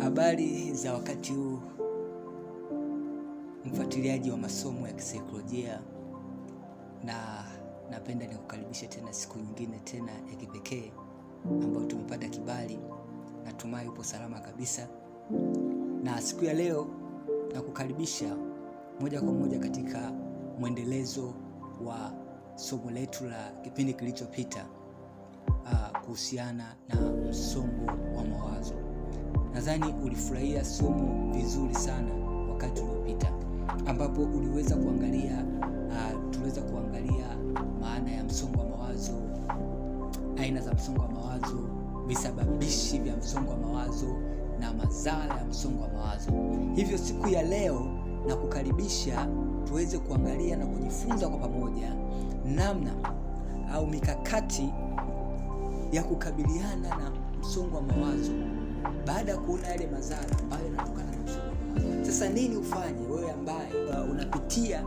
Habari za wakati huu, mfuatiliaji wa masomo ya kisaikolojia, na napenda nikukaribishe tena siku nyingine tena ya kipekee ambayo tumepata kibali. Natumai upo salama kabisa. Na siku ya leo nakukaribisha moja kwa moja katika mwendelezo wa somo letu la kipindi kilichopita kuhusiana na msongo wa mawazo. Nadhani ulifurahia somo vizuri sana wakati uliopita, ambapo uliweza kuangalia tuliweza kuangalia maana ya msongo wa mawazo, aina za msongo wa mawazo, visababishi vya msongo wa mawazo na madhara ya msongo wa mawazo. Hivyo siku ya leo na kukaribisha tuweze kuangalia na kujifunza kwa pamoja namna au mikakati ya kukabiliana na msongo wa mawazo baada ya kuona yale madhara ambayo yanatokana na msongo wa mawazo. Sasa nini ufanye wewe ambaye unapitia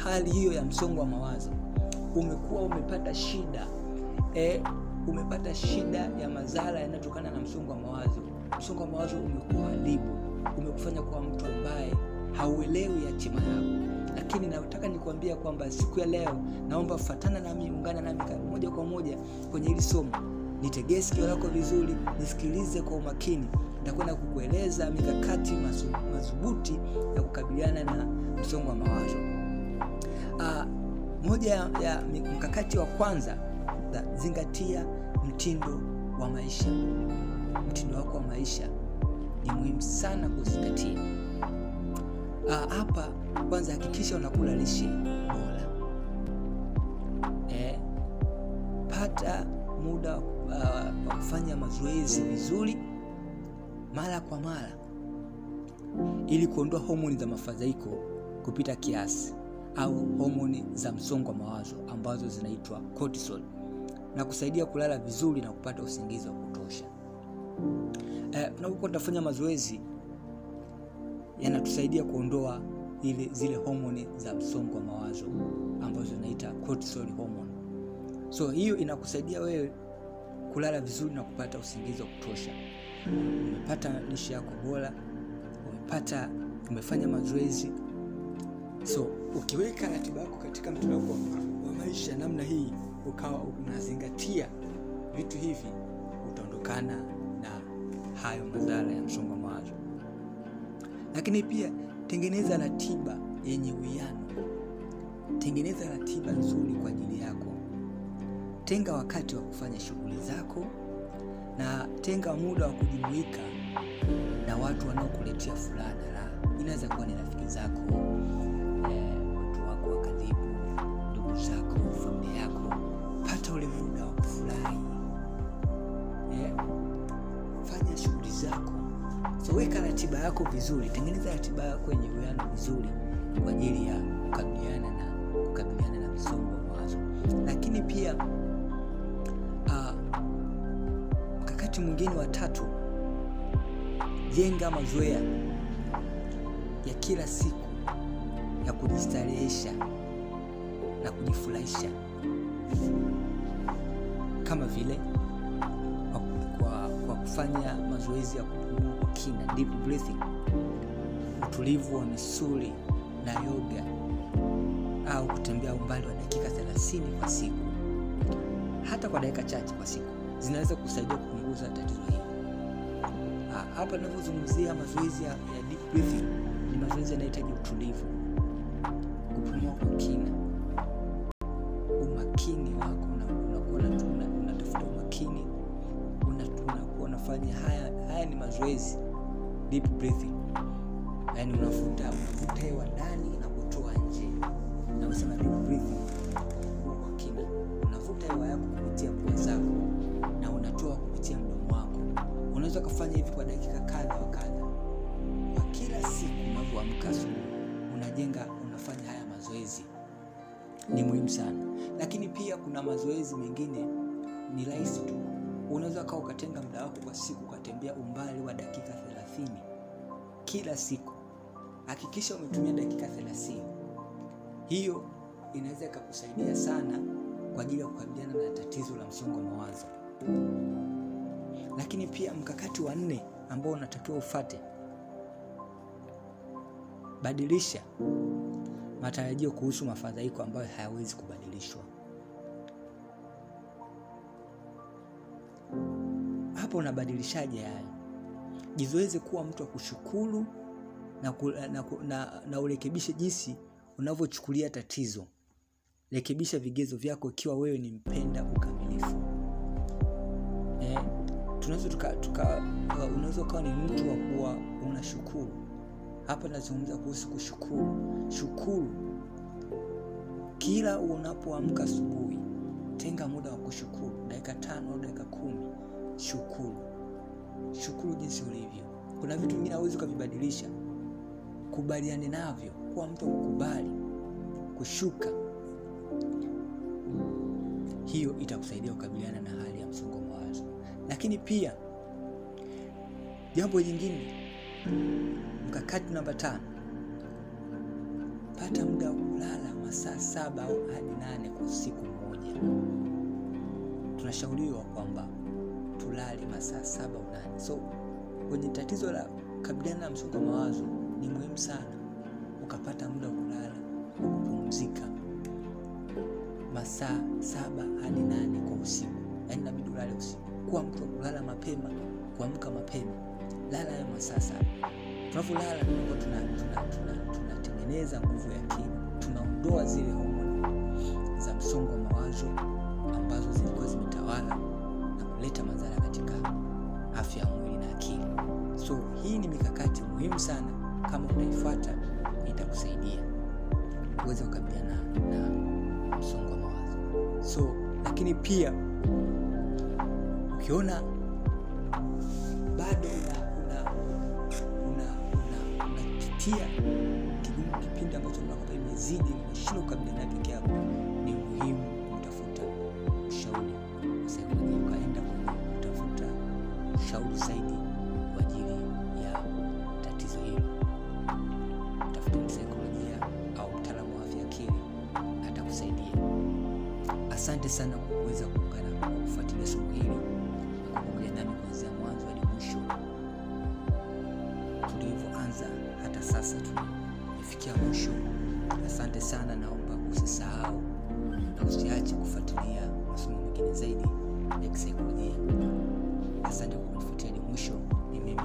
hali hiyo ya msongo wa mawazo? Umekuwa umepata shida umepata shida ya madhara yanayotokana na msongo wa mawazo. Msongo wa mawazo umekuharibu, umekufanya kuwa mtu ambaye hauelewi hatima yako. Lakini nataka nikuambia kwamba siku ya leo naomba fuatana nami, ungana nami moja kwa moja kwenye hili somo. Nitegee sikio lako vizuri, nisikilize kwa umakini. Nitakwenda kukueleza mikakati madhubuti ya kukabiliana na msongo wa mawazo. Moja ya mkakati wa kwanza, zingatia mtindo wa maisha. Mtindo wako wa maisha ni muhimu sana kuzingatia. Hapa kwanza hakikisha unakula lishe bora. Pata muda wa kufanya mazoezi vizuri mara kwa mara ili kuondoa homoni za mafadhaiko kupita kiasi au homoni za msongo wa mawazo ambazo zinaitwa cortisol, na kusaidia kulala vizuri na kupata usingizi wa kutosha. Tunapokuwa tunafanya mazoezi yanatusaidia kuondoa zile homoni za msongo wa mawazo ambazo zinaita cortisol hormone. So hiyo inakusaidia wewe kulala vizuri na kupata usingizi wa kutosha. Umepata lishe yako bora, umefanya mazoezi. So ukiweka ratiba yako katika mtindo wako wa maisha namna hii, ukawa unazingatia vitu hivi, utaondokana na hayo madhara ya msongo wa mawazo. Lakini pia tengeneza ratiba yenye uwiano. Tengeneza ratiba nzuri kwa ajili yako. Tenga wakati wa kufanya shughuli zako na tenga muda wa kujumuika na watu wanaokuletea furaha na raha. Inaweza kuwa ni rafiki zako, watu wako wa karibu, ndugu zako, familia yako. Pata ule muda wa kufurahi. Fanya shughuli zako. So weka ratiba yako vizuri, tengeneza ratiba yako yenye uwiano vizuri kwa ajili ya kukabiliana na msongo wa mawazo. Lakini pia mkakati mwingine wa tatu, jenga mazoea ya kila siku ya kujistarehesha na kujifurahisha, kama vile kwa kufanya mazoezi ya kupumua kwa kina, deep breathing, utulivu wa misuli na yoga, au kutembea umbali wa dakika 30 kwa siku. Hata kwa dakika chache kwa siku zinaweza kusaidia kupunguza tatizo hili. Hapa ninapozungumzia mazoezi ya deep breathing, ni mazoezi yanayohitaji utulivu, kupumua kwa kina, umakini wako unakuwa unatafuta umakini, unakuwa unafanya haya ni mazoezi deep breathing. Yaani unavuta hewa ndani na kutoa nje. Na unasema deep breathing kwa kina. Unavuta hewa yako kupitia pua zako na unatoa kupitia mdomo wako. Unaweza kufanya hivi kwa dakika kadha wa kadha. Kwa kila siku unapoamka asubuhi, unafanya haya mazoezi. Ni muhimu sana. Lakini pia kuna mazoezi mengine ni rahisi tu. Unaweza kaa ukatenga muda wako kwa siku ukatembea umbali wa dakika 30 kila siku. Hakikisha umetumia dakika 30. Hiyo inaweza kukusaidia sana kwa ajili ya kukabiliana na tatizo la msongo wa mawazo. Lakini pia mkakati wa 4 ambao unatakiwa ufate. Badilisha matarajio kuhusu mafadhaiko ambayo hayawezi kubadilishwa. Hapo unabadilishaje hayo? Jizoeze kuwa mtu wa kushukuru na urekebishe jinsi unavyochukulia tatizo. Rekebisha vigezo vyako ikiwa wewe ni mpenda ukamilifu. Unaweza ukawa ni mtu wa kuwa unashukuru. Hapa nazungumza kuhusu kushukuru. Shukuru kila unapoamka asubuhi. Tenga muda wa kushukuru, dakika 5 au dakika 10. Shukuru. Shukuru jinsi ulivyo. Kuna vitu vingine huwezi kuvibadilisha. Kubaliane navyo. Kuwa mtu kukubali, kushuka. Hiyo itakusaidia kukabiliana na hali ya msongo wa mawazo. Lakini pia jambo jingine, mkakati namba 5, pata muda wa kulala masaa 7 au hadi 8 kwa siku moja. Tunashauriwa kwamba tulale masaa 7 au 8. So kwenye tatizo la kukabiliana na msongo wa mawazo ni muhimu sana ukapata muda wa kulala, kupumzika masaa 7 hadi 8 kwa usiku. Yaani inabidi ulale usiku. Kuwa mtu wa kulala mapema, kuamka mapema. Lala hayo masaa 7. Tunapolala tunakuwa tunatengeneza nguvu ya akili, tunaondoa zile homoni za msongo wa mawazo ambazo zilikuwa zimetawala na kuleta madhara katika afya ya mwili na akili. So hii ni mikakati muhimu sana, kama utaifuata itakusaidia uweze kukabiliana na msongo wa mawazo. So lakini pia ukiona bado unapitia kigumu, kipindi ambacho unakuwa imezidi, unashindwa kukabiliana peke yako, ni muhimu kutafuta ushauri wa saikolojia, ukaenda kutafuta ushauri zaidi kwa ajili ya tatizo hilo. Tafuta msaikolojia au mtaalamu wa afya akili, atakusaidia. Asante sana kwa kuweza kuungana na kufuatilia somo hili na pamoja nami kuanzia mwanzo hadi mwisho. Tulivyoanza hata sasa tumefikia mwisho. Asante sana, naomba usisahau na usiache kufuatilia masomo mengine zaidi ya kisaikolojia. Asante kwa kunifuatilia hadi mwisho. Ni mimi